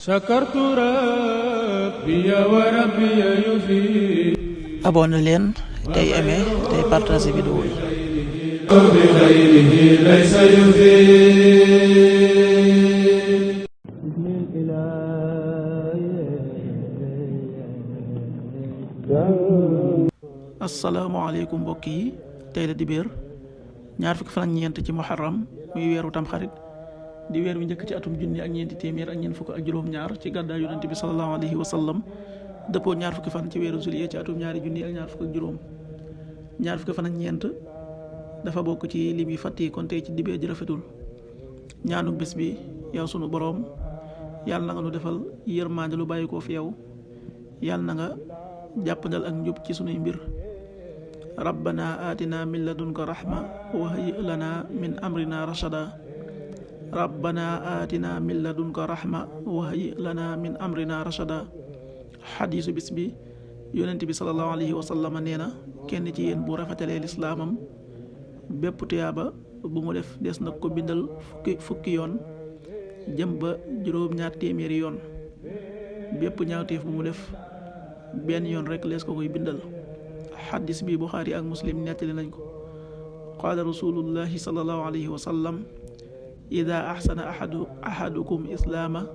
sakartu rabbi wa rabbi yufi. abonné leen tey aimé tey partagé vidéo yi. bi xayrihi laysa yufi. asalaamaaleykum mbokk yi, tey la dibéer ñaar fukki fan ak ñeent ci muharram muy weeru tamxarit di weer wi njëkk ci atum junni ak ñeenti téeméer ak ñeent fukk ak juróom-ñaar ci gàddaay yonent bi sallallahu alayhi wa sallam dëppoo ñaar fukki fan ci weeru juillet ci atum ñaari junni ak ñaar fukk ak juróom. ñaar fukki fan ak ñeent dafa bokk ci lim yi fàtti kon tey ci dibéer ji rafetul. ñaanu bés bi, yow sunu boroom yàlla na nga nu defal yërmande lu bàyyi koo fi yow, yàlla na nga jàppandal ak njub ci sunuy mbir. rabbana atina min ladunka rahma wa hayyi lana min amrina rashada. rabbana atina min ladunka rahma wa hayyi lana min amrina rashada. xadiisu bis bi, yonent bi sallallahu alayhi wa sallam nee na kenn ci yéen bu rafetalee lislaamam bépp tuyaaba bu mu def des na ko bindal fukki yoon jëm ba juróom-ñaar téeméeri yoon. bépp ñaawteef bu mu def benn yoon rek lees ko koy bindal. xaddis bi Buxaari ak Muslim nettali nañ ko. qaala rasulullahi sallallahu alayhi wa sallam ida axsana ahadukum islaama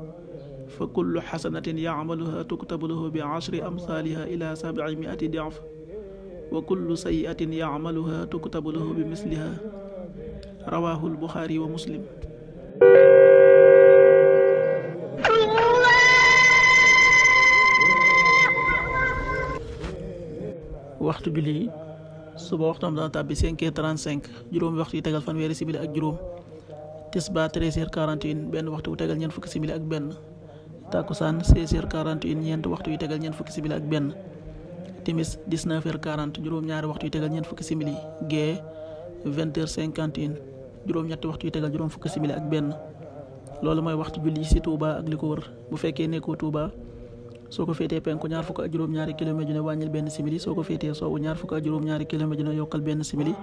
fa kullu xasanatin yacmaluha tuktabu lahu bi ashri amsaaliha ila 700 dicf wa kullu sayiatin yacmaluha tuktabu lahu bi misliha. rawaahu Buxaari wa Muslim. waxtu julli suba waxtam dana tàbbi 5h35 juróomi waxtu yi tegal fanweeri simili ak juróom. tisbaar 13h41 benn waxtu wu tegal ñeent fukki simili ak benn. takkusaan 16h41 ñeent waxtu yi tegal ñeent fukki simili ak benn. timis 19h40 juróom-ñaari waxtu yi tegal ñeent fukki simili. gee 20h51 juróom-ñetti waxtu yi tegal juróom fukki simili ak benn. loolu mooy waxtu julli ci Touba ak li ko wër. bu fekkee nekkoo Touba soo ko féetee penku ñaar fukk ak juróom-ñaari kilomètre ju ne wàññil benn simili. soo ko féetee sowwu ñaar fukk ak juróom-ñaari kilomètre ju ne yokkal benn simili.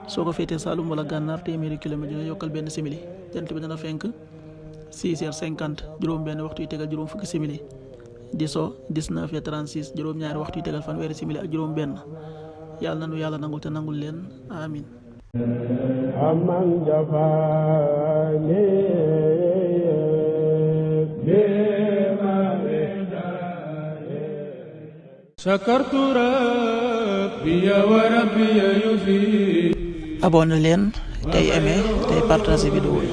soo ko féetee Saalum wala Gànnaar téeméeri kilomètre ju ne yokkal benn simili. jant bi dana fenk 6h50 juróom benn waxtu yi tegal juróom fukki simili. di so 19h36 juróom-ñaari waxtu yi tegal fanweeri simili ak juróom benn. yàlla nanu yàlla nangul te nangul leen amin. aman jafaani sakartu rabbi wa rabbi yufi. abonné leen tey aimé tey partagé vidéo yi.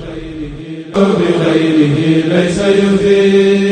bi xayrihi laysa yufi.